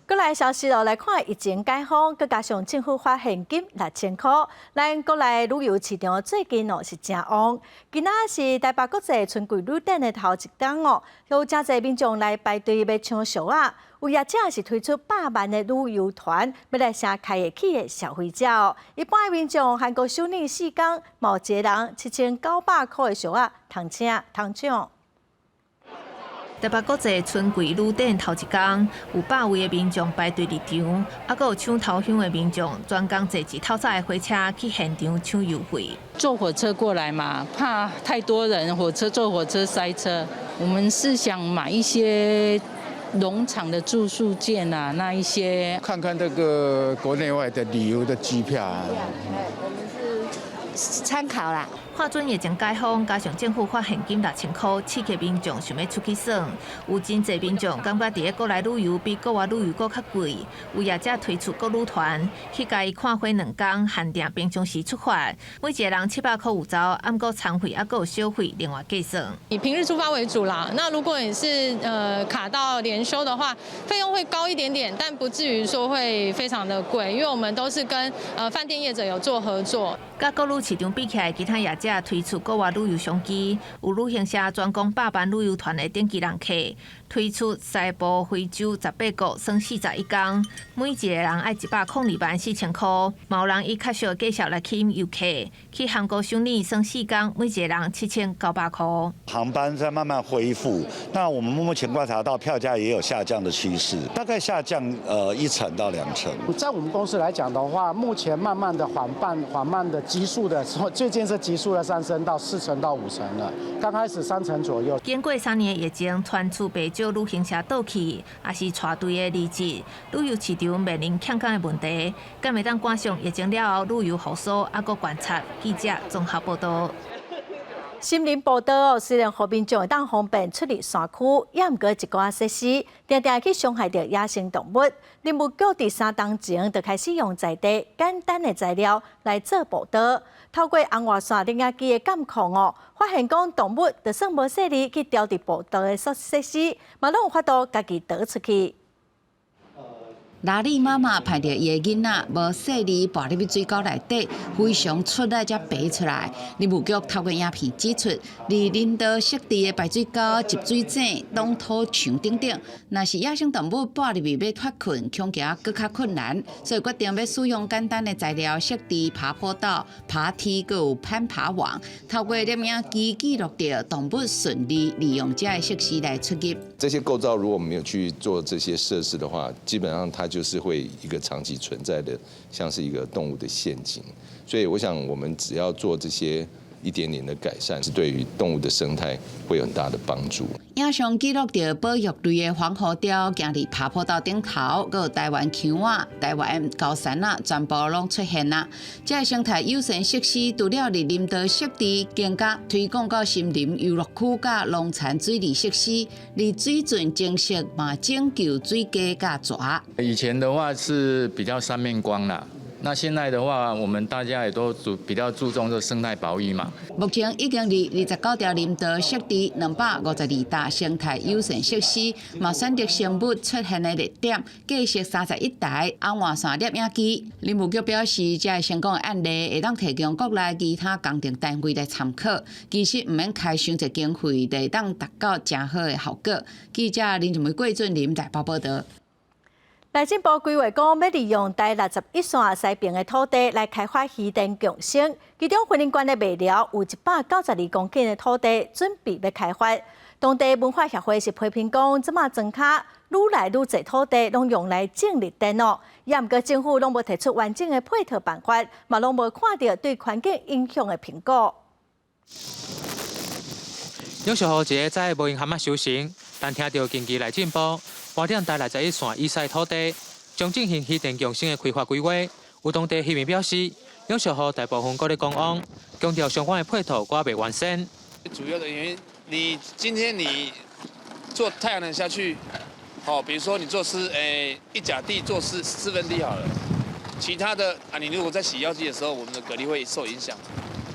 閣來消息哦，來看疫情解封，閣加上政府發現金6000箍，咱國內旅遊市場最近哦是誠旺。今仔是台北國際春季旅展的頭一工哦，有誠濟民眾來排隊欲搶俗仔。有業者是推出100萬的旅遊團，欲來晟開會起的消費者哦。一般民眾韓國首爾4工，嘛有一个人7900箍的俗仔通請通搶。台北國際春季旅展頭一工，有百位的民眾排隊入場，猶閣有搶頭香的民眾專工坐一透早的火車去現場搶優惠。坐火車過來嘛，怕太多人，火車坐火車塞車。我們是想買一些農場的住宿券啊，那一些看看這個國內外的旅遊的機票啊。我們是參考啦。看準疫情解封，加上政府發現金6000箍，刺激民眾想欲出去耍。有真濟民眾感覺佇咧國內旅遊比國外旅遊閣較貴。有業者推出國旅團，去嘉義看花2工，限定平常時出發，每一個人700箍有找，毋過餐費猶閣有小費另外計算。以平日出發為主啦。那如果你是卡到連休的話，費用會高一點點，但不至於說會非常的貴，因為我們都是跟飯店業者有做合作。佮國旅市場比起來，其他業者推出國外旅遊商機，有旅行社專攻100萬旅遊團的頂級人客，推出西部非洲18國，耍41工，每一個人愛102萬4千箍。嘛有人以較俗的價數來吸引遊客，去韓國首爾耍4工，每一個人7900箍。航班在慢慢恢復，那我們目前觀察到票價也有下降的趨勢，大概下降1成到2成。在我們公司來講的話，目前慢慢的緩慢緩慢的急速的，最近是急速的上升到4成到5成了，剛開始3成左右。經過3年疫情，傳出袂少旅行社倒去，抑是帶隊的離職，旅遊市場面臨欠工的問題，敢會當趕上疫情了後旅遊復甦，猶閣觀察。記者綜合報道。森林步道雖然予民眾會當方便出入山區，也毋過一寡設施，定定去傷害著野生動物。林務局佇3冬前就開始用在地簡單的材料來做步道，透過紅外線攝影機的監控哦，發現講動物就算無細膩去叼佇步道的設施，嘛攏有法度家己蹛出去。拉里媽媽盼著伊的囡仔無細膩跋入去水溝內底，非常出力才爬出來。林務局透過影片指出，佇林道設置的排水溝、集水井、擋土牆等等，若是野生動物跋入去欲脫困，恐驚閣較困難，所以決定欲使用簡單的材料設置爬坡道、爬梯，閣有攀爬網，透過攝影機記錄著動物順利利用這个設施來出入。這些構造如果沒有去做這些設施的話，基本上它就是會一個長期存在的，像是一個動物的陷阱。所以我想，我們只要做這些一點點的改善，是對於動物的生態會有很大的幫助。影像記錄著保育類的黃喉貂，行佇爬坡道頂頭，閣有台灣鶯仔、台灣高山仔，全部攏出現啦。這个生態友善設施，除了佇林道設置，更加推廣到森林遊樂區佮農田水利設施，佇水圳增設嘛拯救水雞佮蛇。以前的話是比較三面光啦。那現在的話，我們大家也都注比較注重這生態保育嘛。目前已經佇29條林道設置252搭生態友善設施，嘛選擇生物出現的熱點，架設31台紅外線攝影機。林務局表示，這个成功的案例會當提供國內其他工程單位來參考。其實毋免開傷濟經費，就會當達到誠好的效果。記者林靜梅、郭俊林台北報道。內政部規劃講，欲利用台61線西爿的土地來開發漁電共生，其中雲林縣的麥寮有192公頃的土地準備欲開發。當地文化協會是批評講，這馬莊跤愈來愈濟土地攏用來種綠電哦，也毋過政府攏無提出完整的配套辦法，嘛攏無看著對環境影響的評估。楊淑豪一个早無閒蚶仔收成，但聽著近期內政部盤點台61線以西土地，將進行漁電共生的開發規劃。有當地漁民表示，養殖戶大部分閣咧觀望，強調相關的配套閣未完善。主要的原因，你今天你做太陽能下去，好，比如說你做一甲地做四分地好了，其他的啊，你如果在洗藥劑的時候，我們的蛤蜊會受影響。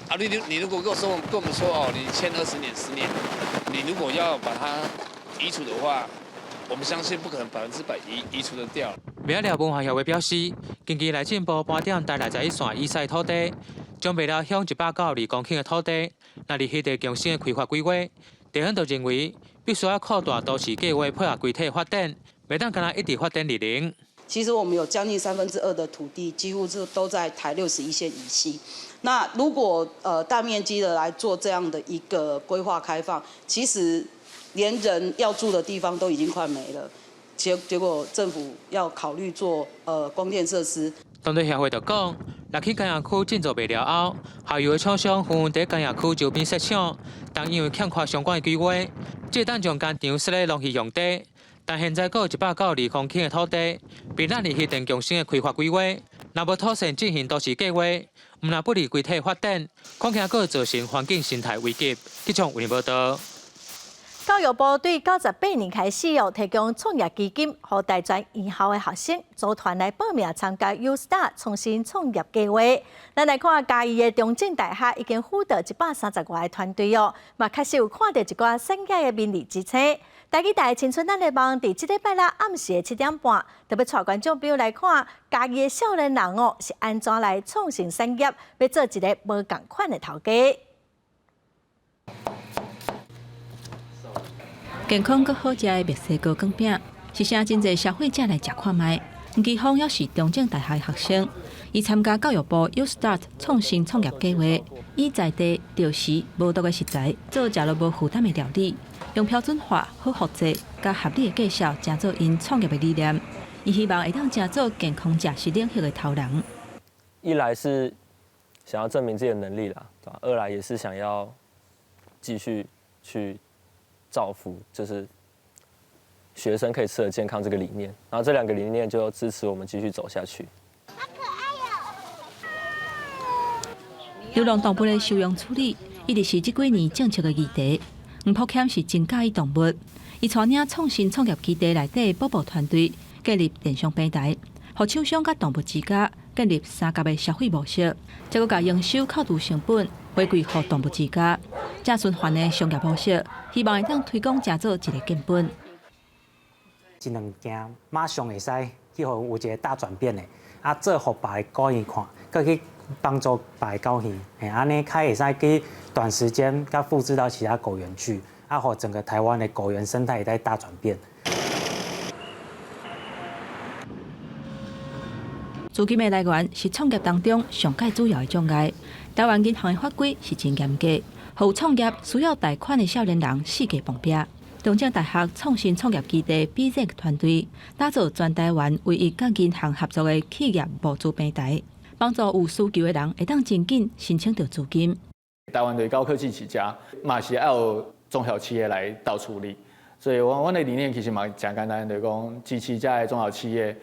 啊，你如果跟我說跟我們說哦，你簽20年、10年，你如果要把它移除的話，我們相信不可能100%移除得掉。麥寮文化協會表示，根據內政部盤點台61線以西土地，將麥寮鄉192公頃的土地納入漁電共生的開發規劃。地方就認為，必須要擴大都市計劃配合規體發展，袂當干焦一直發展綠能。其實我們有將近2/3的土地，幾乎是都在台61線以西。那如果大面積的來做這樣的一個規劃開放，其實連人要住的地方都已經快沒了。結果政府要考慮做光電設施。當地協會就講，若去工業區建造麥寮後，下游的廠商紛紛佇工業區周邊設廠，但因為欠缺相關的規劃，這當將工廠設咧農業用地。但現在閣有192公頃的土地被納入漁電共生的開發規劃，若無妥善進行都市計劃，毋但不利規體發展，恐驚閣會造成環境生態危機。記者為您報道。教育部對98年開始哦，提供創業基金，予大專院校的學生組團來報名參加 YouStart 創新創業計劃。咱來看嘉義的中正大學已經輔導130外个團隊哦，嘛確實有看著一寡產業的明日之星。台語台青春咱的夢，佇這禮拜六暗時的7點半，特別帶觀眾朋友來看嘉義的少年人哦，是按怎來創新產業，欲做一个無仝款的頭家。健康閣好食的墨西哥卷餅，是啥真濟消費者來食看覓。吳基峰也是中正大學學生，伊參加教育部 YouStart 創新創業計劃，以在地著時無毒的食材做食落無負擔的料理，用標準化、好複製、佮合理的介紹，成做𪜶創業的理念。伊希望會當成做健康食食領域的頭人。一來是想要證明自己的能力啦，對吧？二來也是想要繼續去造福，就是學生可以吃得健康這個理念，然後這兩個理念就支持我們繼續走下去。好可愛喲！流浪動物的收容處理，一直是這幾年政策的議題。吳福謙是真佮意動物，伊帶領創新創業基地內底寶寶團隊建立電商平台，予廠商佮動物之家建立三合的消費模式，再閣共營收扣除成本回饋予動物之家，正循環的商業模式，希望會當推廣成做一个根本。這兩件馬上會使去予有一个大轉變的，啊，做予別个狗園看，閣去幫助別个狗園，嘿，按呢較會使去短時間佮複製到其他狗園去，啊，予整個台灣的狗園生態會使大轉變。資金的來源是創業當中上蓋主要的障礙。台灣銀行的法規是真嚴格，予創業需要貸款的少年人四界碰壁。中正大學創新創業基地 BZEC 團隊打造全台灣唯一佮銀行合作的企業募資平台，幫助有需求的人會當真緊申請著資金。台灣的高科技起家，嘛是愛有中小企業來鬥處理，所以我阮的理念其實嘛誠簡單，就是講支持遮的中小企業。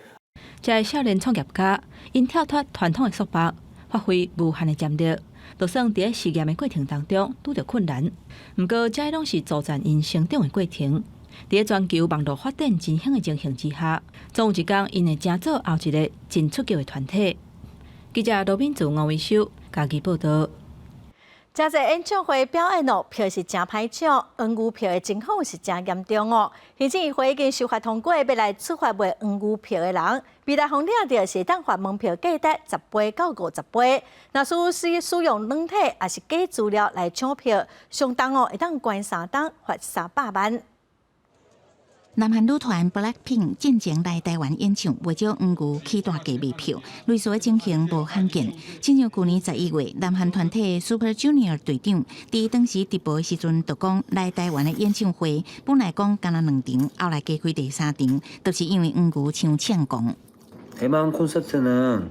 這个少年創業家，𪜶跳脫傳統的束縛，發揮無限的潛力。就算佇咧實驗的過程當中拄著困難，毋過這攏是造就𪜶成長的過程。佇咧全球網路發展真興的情形之下，總有一工𪜶會成做後一个真出格的團體。記者羅敏祖、吳維修家己報道。誠濟演唱會表演哦，票是誠歹搶，黃牛票的情況是誠嚴重哦。行政院會已經修法通過，欲來處罰賣黃牛票的人，未來予掠著是會當罰門票價值10倍到50倍。若是使用軟體抑是假資料來搶票，上重哦會當關3冬，罰300萬。南韓女團 BLACKPINK 進前來台灣演唱，袂少黃牛起大價賣票，類似的情形無罕見。親像舊年11月，南韓團體 Super Junior 隊長佇當時直播的時陣，就講來台灣的演唱會，本來講干焦兩場，後來加開第三場，就是因為黃牛傷搶狂。 대만 콘서트는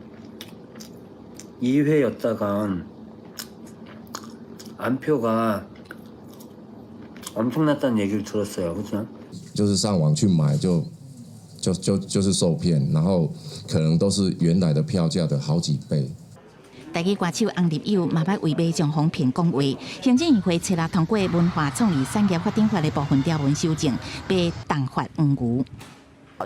2회였다가 암표가 엄청났다는 얘기를 들었어요. 그죠? 就是上網去買就就是受騙，然後可能都是原來的票價的好幾倍。台語歌手翁立友嘛捌為馬將予騙講話，行政院會冊日通過文化創意產業發展法的部分條文修正，欲重罰黃牛。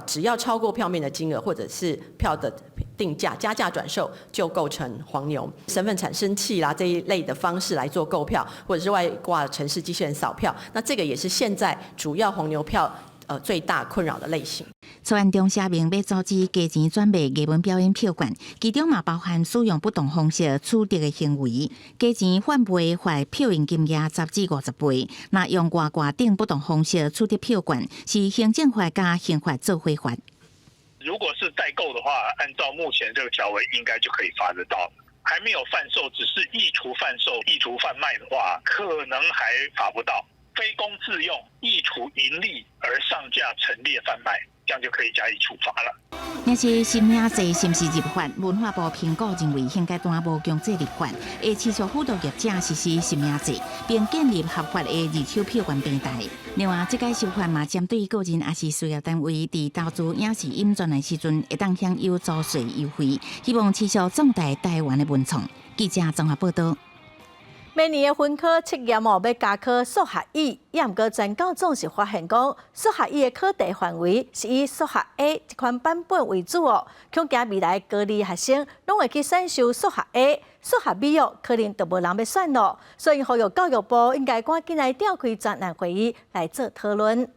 只要超過票面的金額，或者是票的定價加價轉售，就構成黃牛。身份產生器啦這一類的方式來做購票，或者是外掛程式機器人掃票，那這個也是現在主要黃牛票最大困擾的類型。草案中寫明欲阻止加錢轉賣藝文表演票券，其中嘛包含使用不當方式取得的行為，加錢販賣罰票面金額10至50倍。若用外掛等不當方式取得票券，是行政罰佮刑罰做伙罰。如果是代購的話，按照目前這個條文，應該就可以罰得到。還沒有販售，只是意圖販售、意圖販賣的話，可能還罰不到。非供自用、意圖營利而上架陳列販賣，這樣就可以加以處罰了。若是實名制是毋是入法？文化部評估認為現階段無強制立法，會持續輔導業者實施實名制，並建立合法的二手票券平台。另外，這屆修法嘛，針對個人抑是事業單位佇投資影視音專案時陣，會當享有租稅優惠，希望持續壯大台灣的文創。記者綜合報道。每年的分科測驗哦，欲加考數學乙，也毋過全教總是發現講，數學乙的考題範圍是以數學 A 這款版本為主哦。恐驚未來高二學生攏會去選修數學 A、數學 B 哦，可能就無人欲選囉。所以呼籲教育部應該趕緊來召開專案會議來做討論。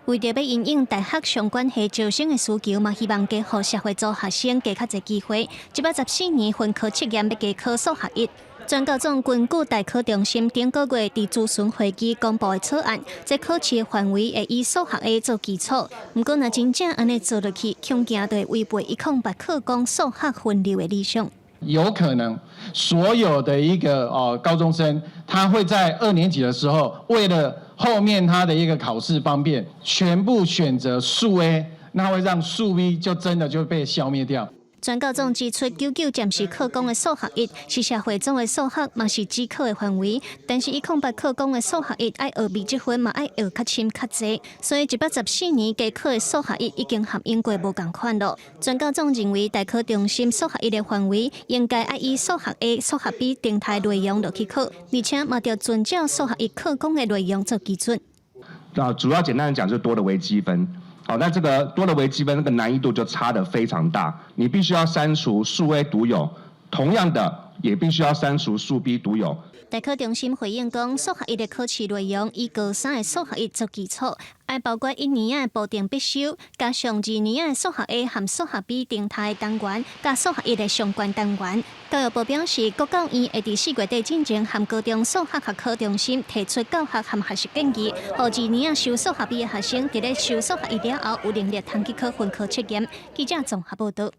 為著欲因應大學相關系招生的需求，嘛希望加予社會組學生加較濟機會。114年分科測驗欲加考數學乙。全教總根據大考中心頂個月佇諮詢會議公布的草案，這考試的範圍會以數學 A 做基礎。毋過，若真正按呢做落去，恐驚就會違背108課綱數學分流的理想。有可能所有的一個哦高中生，他會在二年級的時候，為了後面他的一個考試方便，全部選擇數 A，那會讓數 B 就真的就被消滅掉。全教總指出，九九暫時課綱的數學乙是社會組的數學，嘛是指考的範圍。但是108課綱的數學乙愛學微積分嘛愛學較深較濟，所以114年加考的數學乙已經和英國無仝款囉。全教總認為，大考中心數學乙的範圍應該愛以數學 A、數學 B 動態內容落去考，而且嘛著遵照數學乙課綱的內容做基準。那主要簡單來講，就多的微積分。好，那這個多的微積分，那個難易度就差得非常大。你必須要刪除數 A 獨有，同樣的也必須要刪除數 B 獨有。大考中心回應講，數學乙的考試內容以高三的數學乙做基礎，愛包括一年的固定必修，加上二年的數學 A 和數學 B 動態單元，佮數學乙的相關單元。教育部表示，國教院會佇4月底進前和高中數學學科中心提出教學和學習建議，予二年仔修數學 B 的學生，佇咧修數學乙了後，有能力通去考分科測驗。記者綜合報道。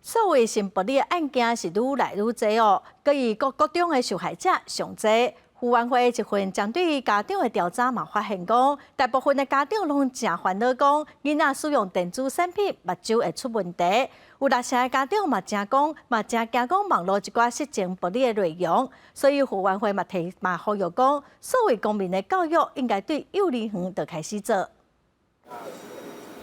所謂性暴力的案件是愈來愈濟哦，閣以各國中的受害者上濟。傅園會一份針對家長的調查嘛，發現講，大部分的家長攏誠煩惱，講囡仔使用電子產品目睭會出問題。有六成的家長嘛，誠講嘛誠驚講網路一寡色情暴力的內容，所以傅園會嘛提嘛呼籲講，數位公民的教育應該對幼兒園就開始做。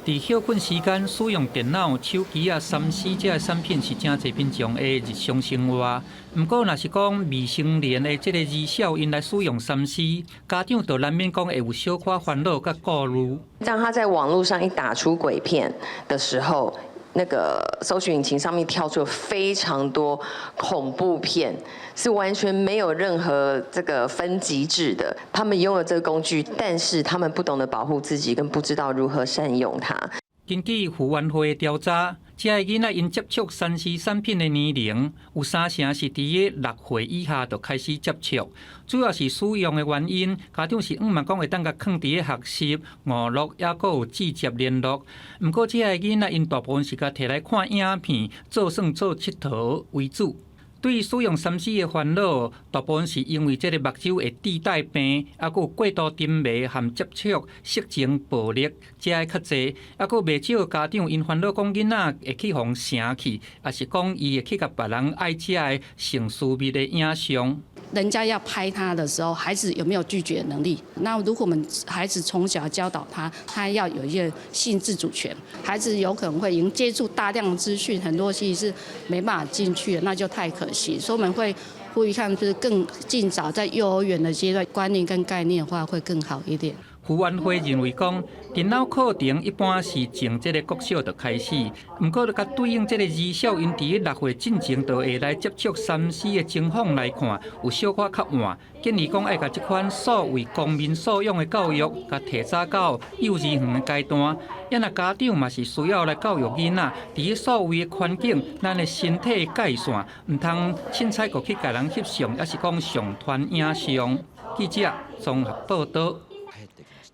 佇歇睏時間使用電腦、手機啊、3C 這个產品是誠濟民眾的日常生活。毋過，若是講未成年的這个兒少𪜶來使用3C，家長就難免講會有小可煩惱佮顧慮。當他在網路上一打出鬼片的時候，那個搜尋引擎上面跳出非常多恐怖片，是完全沒有任何這個分級制的。他們擁有這個工具，但是他們不懂得保護自己，跟不知道如何善用它。根據傅園會的調查，這个囡仔𪜶接觸3C產品的年齡有三成是佇咧6歲以下就開始接觸，主要是使用的原因，家長是向望講會當共囥佇咧學習、娛樂，抑閣有直接聯絡。毋過，這个囡仔𪜶大部分是共提來看影片、做耍做𨑨迌為主。對使用3C 的煩惱，大部分是因為這个目睭會蒂帶病，抑閣有過度沉迷和接觸色情暴力，這个較濟。抑閣袂少家長𪜶煩惱講囡仔會去予人騙去，抑是講伊會去共別人愛食的性私密的影像。人家要拍他的時候，孩子有沒有拒絕能力？那如果我們孩子從小教導他，他要有一個性自主權，孩子有可能會已經接觸大量的資訊，很多其實是沒辦法進去的，那就太可惜。所以我們會呼籲看，就是更盡早在幼兒園的階段，觀念跟概念的話會更好一點。傅園會認為講，電腦課程一般是從這个國小就開始，毋過佮對應這个兒少𪜶佇咧6歲進前就會來接觸3C 的情況來看，有小可較晚。建議講愛共這款數位公民素養的教育，共提早到幼兒園的階段。啊若家長嘛是需要來教育囡仔，佇咧數位的環境，咱的身體界線，毋通凊彩閣去共人翕相，抑是講上傳影像。記者綜合報導。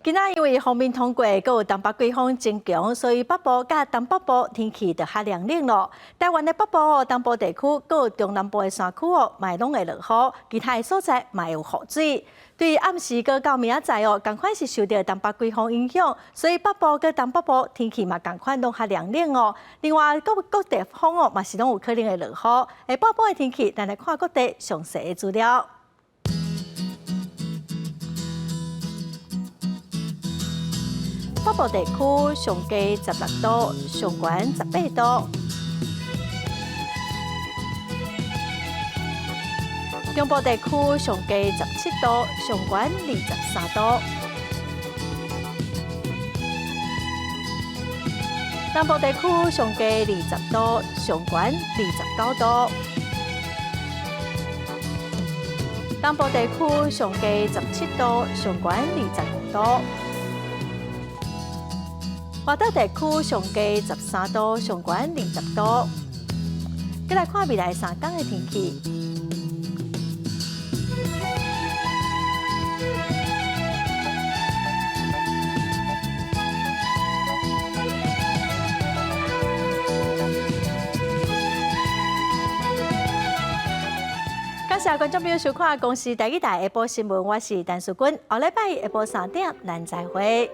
今仔因為鋒面通過，閣有東北季風增強，所以北部佮東北部天氣就較涼冷囉。台灣的北部哦、東部地區，閣有中南部的山區哦，嘛會攏會落雨，其他的所在嘛會有雨水。對暗時閣到明仔載哦，仝款是受著東北季風影響，所以北部佮東北部天氣嘛仝款攏較涼冷哦。另外，各各地方哦，嘛是攏有可能會落雨。下晡晡的天氣，咱來看各地詳細的資料。北部地區上低16度，上懸18度。中部地區上低17度，上懸23度。南部地區上低20度，上懸29度。東部地區上低17度，上懸25度。外島地區上低13度，上懸20度。閣來看未來三工的天氣。感謝觀眾朋友收看《公視台語台》下晡新聞，我是陳淑君。後禮拜下晡3點，咱再會。